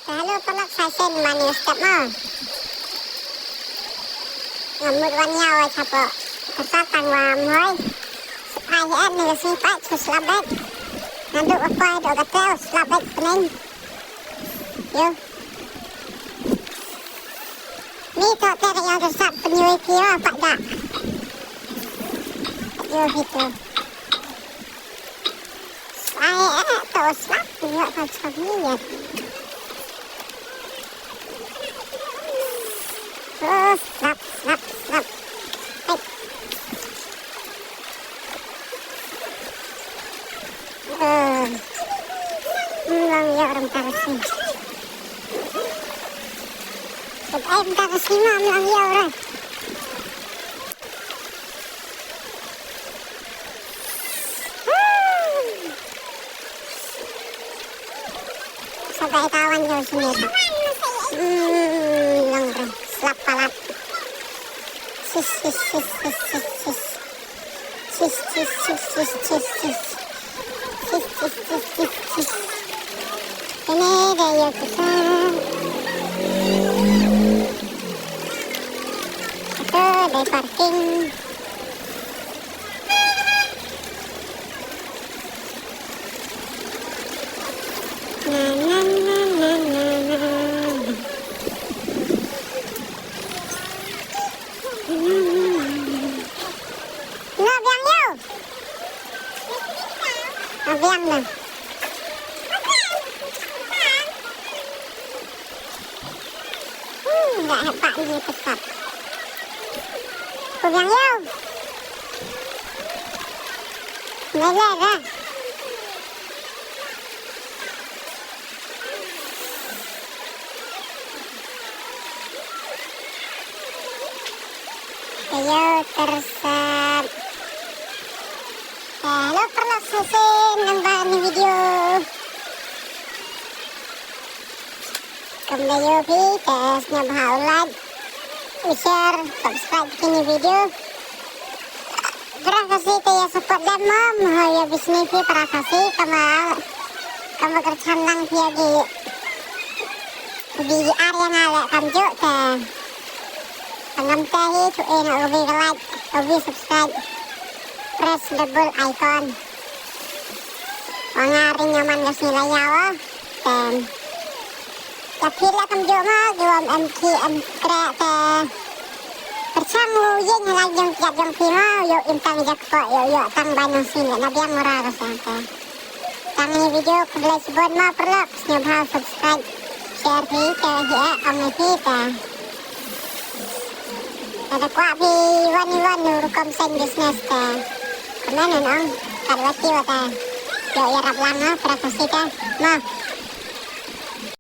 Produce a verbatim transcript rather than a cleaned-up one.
Hello paralok, sa shisien ma ngi step mo. Nga mut wan ïaw shapoh ka sat tang wa mhoi. Ai heh ne sni pat shu slap bek. Naduh wa poi duh ka teu slap bek pening. Yo. Ni to te ka ïaw ka sat penyui ki wa pat da. Yo hitu. Ai eh to slap ïa ka chong ni ya. Oh, slap, slap, slap. Hai. Eh. Mlang ïa orang tarasi. Ai orang tarasi ma mlang ïa orang. Sa ka tawan jauh sini. Hmm, lang re. Slap palat. Sis, sis, sis, sis, sis, sis. Sis, sis, sis, sis, sis, sis. Sis, sis, sis, sis, sis. Ini dia ya kita. Kita dari parking. Na, na, na, na, na, na. Na, biang yo. Na, biang na. Hmm, nggak hebat ni pesat. Ku biang yo. Nggak ada. Ayo tersat. Hello paralok, sa shisien nang ba ni video. Kam da ïoh phi te sngewbha u like, u share, subscribe kini video. Para Khasi te ïa support lem mo, mo ïa bisni phi para Khasi kama, kama kyrchan lang phi ïa ki. Ki ar ïa nga leh kamjooh te. Ngam te hi tu e na ubi ka like, ubi subscribe. Press double icon. Wa nga ring ïa man ka sngi la ïa wa. Te. Ka phi la kamjooh ma ki wa em ki em kreh te. Pyrshang u ïeng ha la jong kiad jong phi ma ïoh im tang jak po ïoh ïoh tang ba nang sngi na biang mura ka sa te. Tang ni video khublei shibun ma paralok sngewbha subscribe share phi te hi e ong ni phi te. Lada kwah phi wan wan u rukom saiñ business te. Kmen ong kat wa ki wa te. Ïoh ïarap lang ma para Khasi te. Ma.